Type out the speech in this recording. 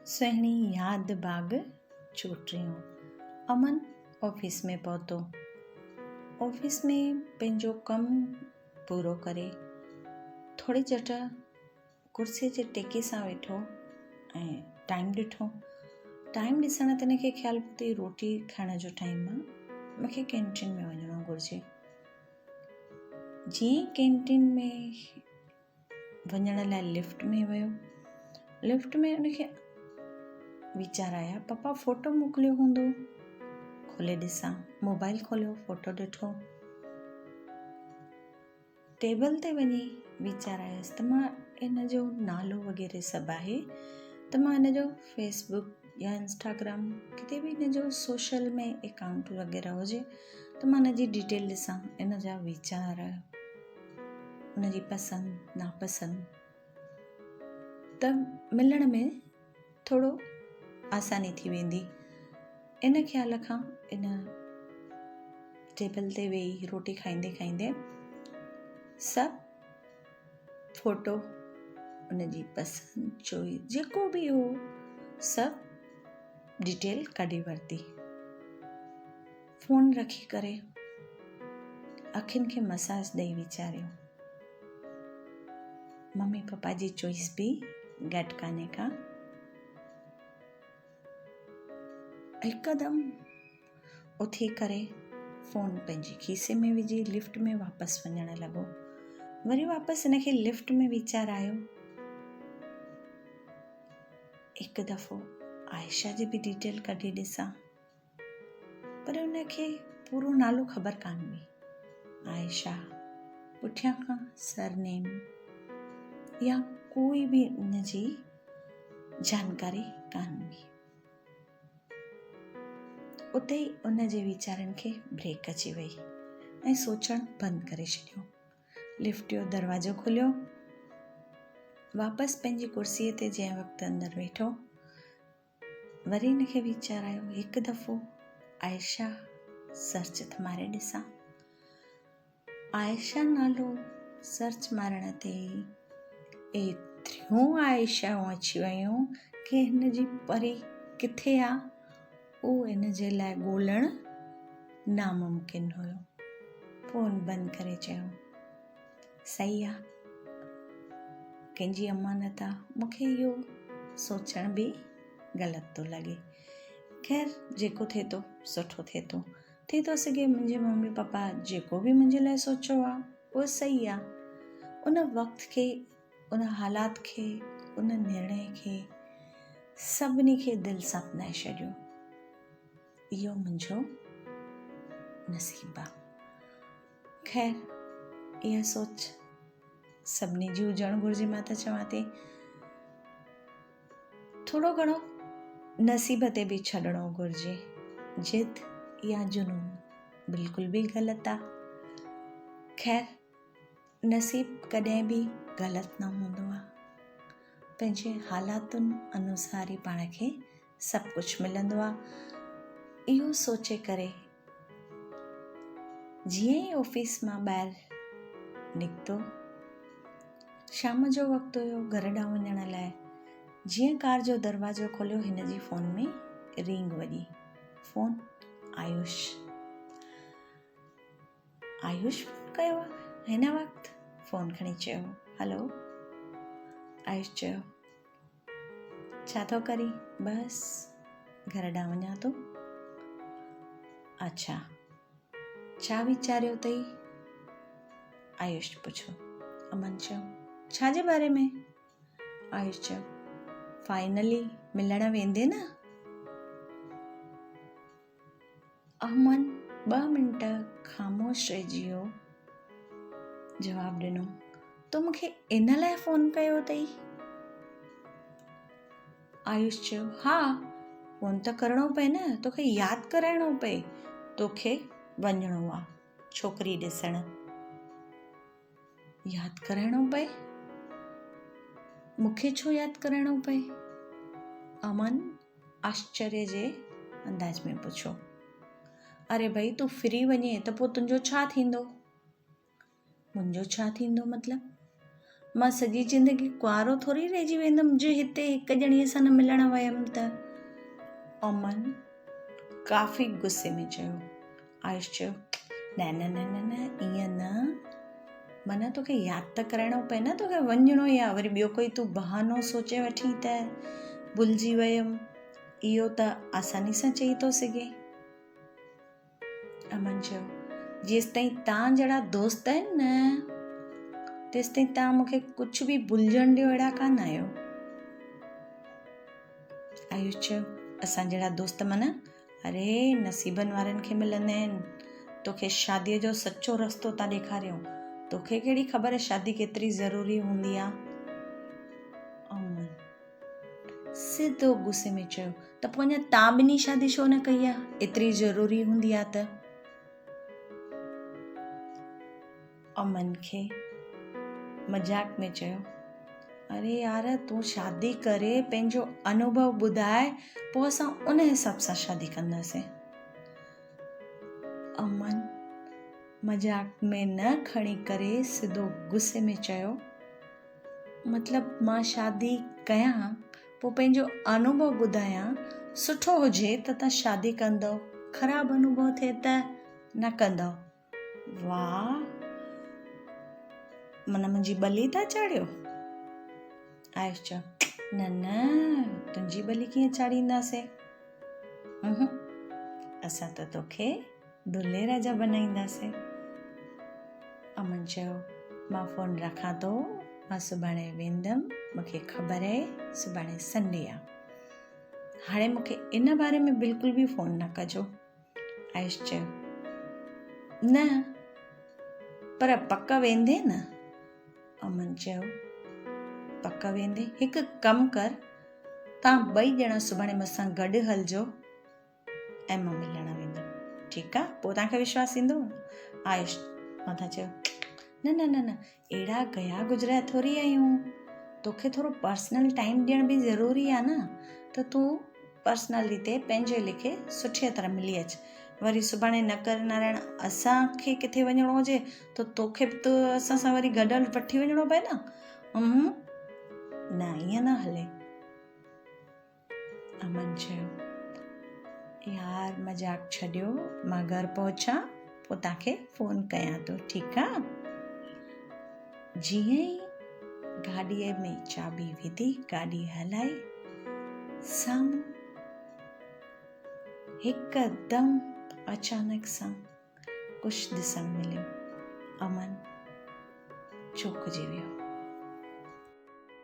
سهڻي ياد باغ چوٽيون. امن آفيس ۾ پهتو. آفيس ۾ پنهنجو ڪم پورو ڪري ٿوري جهٽ ڪرسيء جي ٽيڪي سان ويٺو ۽ ٽائيم ڏٺو. ٽائيم ڏسڻ تي هن کي خيال پيو ته روٽي کائڻ جو ٽائيم آ، مون کي ڪينٽين ۾ وڃڻو گهرجي. جيئن ئي ڪينٽين ۾ وڃڻ لاء لفٽ ۾ ويو. لفٽ ۾ ان کي ويچار آيا پپا فوٽو موڪليو هوندو کولي ڏسان موبائل کوليو فوٽو ڏٺو ٽيبل تي وڃي ويچار آيس ته مان ان جو نالو وغيره سڀ آهي ته مان ان جو فيس بڪ يا انسٽاگرام ڪٿي به ان جو سوشل ۾ اڪائونٽ وغيره هجي ته مان ان جي ڊيٽيل ڏسان ان جا ويچار ان جي پسند ناپسند ته ملڻ ۾ ٿورو آساني ٿي ويندي. ان خيال کان ان ٽيبل تي ويهي روٽي کائيندي کائيندي سڀ فوٽو ان جي پسند چوئس جيڪو به هو سڀ ڊيٽيل ڪڍي ورتي. فون رکي ڪري اکين کي مساج ڏئي ويچاريو. ممي پپا جي چوائس به گهٽ ڪانهي ڪا. هڪدم اٿي ڪري فون پنهنجي کيسي ۾ وجهي لفٽ ۾ واپس وڃڻ لڳو. وري واپس هن کي لفٽ ۾ ويچار آيو. هڪ دفعو عائشه جي به ڊيٽيل ڪڍي ڏسان. پر ان کي پورو نالو خبر ڪانه هئي. عائشه پٺيان کان سرنيم يا ڪوئي به ان جي جانڪاري ڪانه هئي. اتي ئي ان جي ويچارن کي بريڪ اچي وئي ۽ سوچڻ بند ڪري ڇڏيو. لفٽ جو دروازو کليو. واپس پنهنجي ڪرسيء تي جنهن وقت اندر ويٺو وري هن کي ويچار آيو هڪ دفعو عائشه سرچ ته ماري ڏسان. عائشه نالو سرچ مارڻ تي ئي ايتريون عائشائون اچي ويون ڪي هن جي پري ڪٿي آ اهو هن جي لاء ڳولڻ ناممڪن هيو. فون بند ڪري چيو صحيح آ ڪنهن جي امانت آ مون کي اهو سوچڻ به غلط ٿو لڳي خير جيڪو ٿئي ٿو سٺو ٿئي ٿو ٿي ٿو سگهي منهنجي ممي پپا جيڪو به منهنجي لاء سوچيو آ اهو صحيح آ ان وقت کي ان حالات کي ان نرڻي کي سڀني کي دل سان اپنائي ڇڏيو اهو منهنجو نصيب آ. خير اها سوچ سڀني جي هجڻ گهرجي مان ته چوان ٿي ٿورو گهڻو نصيب تي به ڇڏڻو گهرجي ضد يا جنون بلڪل به غلط آ خير نصيب ڪڏهن به غلط نه هوندو آ پنهنجي حالاتن انوسار ئي پاڻ کي سڀ ڪجهه ملندو آ اهو سوچي ڪري جيئن ئي آفيس مان ٻاهر نڪتو شام جو وقت هيو گهر ڏانهن وڃڻ لاء جيئن ڪار جو دروازو کوليو هن جي فون ۾ رنگ وڄي فون آيوش آيوش فون ڪيو آ هن وقت فون کڻي چيو هلو آيوش چيو ڇا ٿو ڪرين؟ بس گهر ڏانهن وڃان ٿو. اڇا، ڇا ويچاريو اٿئي؟ آيوش پڇيو. امن چيو، ڇا جي باري ۾؟ آيوش چيو، فائنلي ملڻ ويندين نه؟ امن ٻه منٽ خاموش رهجي ويو. جواب ڏنو، تو مون کي ان لاء فون ڪيو اٿئي؟ آيوش چيو، ها، فون ته ڪرڻو پئي نه، توکي ياد ڪرائڻو پئي، توکي وڃڻو آ ڇوڪري ڏسڻ. ياد ڪرائڻو پئي؟ مون کي ڇو ياد ڪرائڻو پئي؟ امن آشچريه جي انداز ۾ پڇيو. اري ڀئي تون ڦري وڃين ته پوء تنهنجو ڇا ٿيندو؟ منهنجو ڇا ٿيندو مطلب؟ مان سڄي زندگي ڪنوارو ٿوري رهجي ويندم جي هتي هڪ ڄڻي سان نه ملڻ ويم ته. امن ڪافي غصي ۾ چيو. آيوش چيو، نه نه نه نه نه ائين نه، معنيٰ توکي ياد ته ڪرائڻو پئي نه توکي وڃڻو ئي آ، وري ٻيو ڪوئي تون بهانو سوچي وٺين ته ڀلجي ويم، اهو ته آساني سان چئي ٿو سگهين. امن چيو، جيستائين تان جهڙا دوست آهن نه، تيستائين تان مون کي ڪجهه به ڀلجڻ ڏيو اهڙا ڪانه آهيو. آيوش چيو، اسان جهڙا دوست معنيٰ اري نصيبن وارن کي ملندا آهن. توکي شاديء جو سچو رستو ٿا ڏيکاريون. توکي ڪهڙي خبر شادي ڪيتري ضروري هوندي آ. امن سڌو غصي ۾ چيو، ته پوء اڃا تان ٻنهي شادي ڇو نه ڪئي آ؟ ايتري ضروري هوندي آ ته. امن کي مذاق ۾ چيو، اري يار تون شادي ڪري پنهنجو انوڀو ٻڌاء پوء اسان ان حساب سان شادي ڪنداسين. امن مذاق ۾ نه کڻي ڪري سڌو غصي ۾ چيو، مطلب مان شادي ڪيان پوء پنهنجو انوڀو ٻڌايان، سٺو هجي ته تان شادي ڪندؤ، خراب انوڀو ٿئي ته نه ڪندؤ. واهه! من منهنجي ٻلي ٿا چاڙهيو؟ آيوش چيو، نه نه، تنهنجي ٻلي ڪيئن چاڙهينداسين؟ اونهون، اسان ته توکي دلهي راجا بنائينداسين. امن چيو، مان فون رکان ٿو، مان سڀاڻي ويندم، مون کي خبر آهي سڀاڻي سنڊي آ. هاڻي مون کي ان باري ۾ بلڪل به فون نه ڪجو. عائش چيو، نه، پر پڪ ويندين نه؟ امن چيو، پڪ ويندين. هڪ ڪم ڪر، توهان ٻئي ڄڻا سڀاڻي مون سان گڏ هلجو ۽ مان ملڻ ويندم. ٺيڪ آ، پوء توهان کي وشواس ايندو؟ عائش مٿان چيو، نه نه نه نه، اهڙا گيا گذريا ٿوري آهيون. توکي ٿورو پرسنل ٽائيم ڏيڻ به ضروري آ نه ته تون پرسنلي تي پنهنجي ليکي سٺيء طرح ملي اچ. وري سڀاڻي نه ڪر نارائڻ اسان کي ڪٿي وڃڻو هجي ته توکي به ته اسان سان وري گڏ وٺي وڃڻو پئي نه. اونهون نه ائين نه هلي. امن چيو، يار مذاق ڇڏيو مان گهر پهچان پوء توهان کي فون ڪيان ٿو ٺيڪ آ. جيئن ئي گاڏيء ۾ چاٻي وڌي گاڏي هلائي سامهون هڪدم اچانڪ سان ڪجهه ڏسڻ مليو. امن چوڪجي ويو.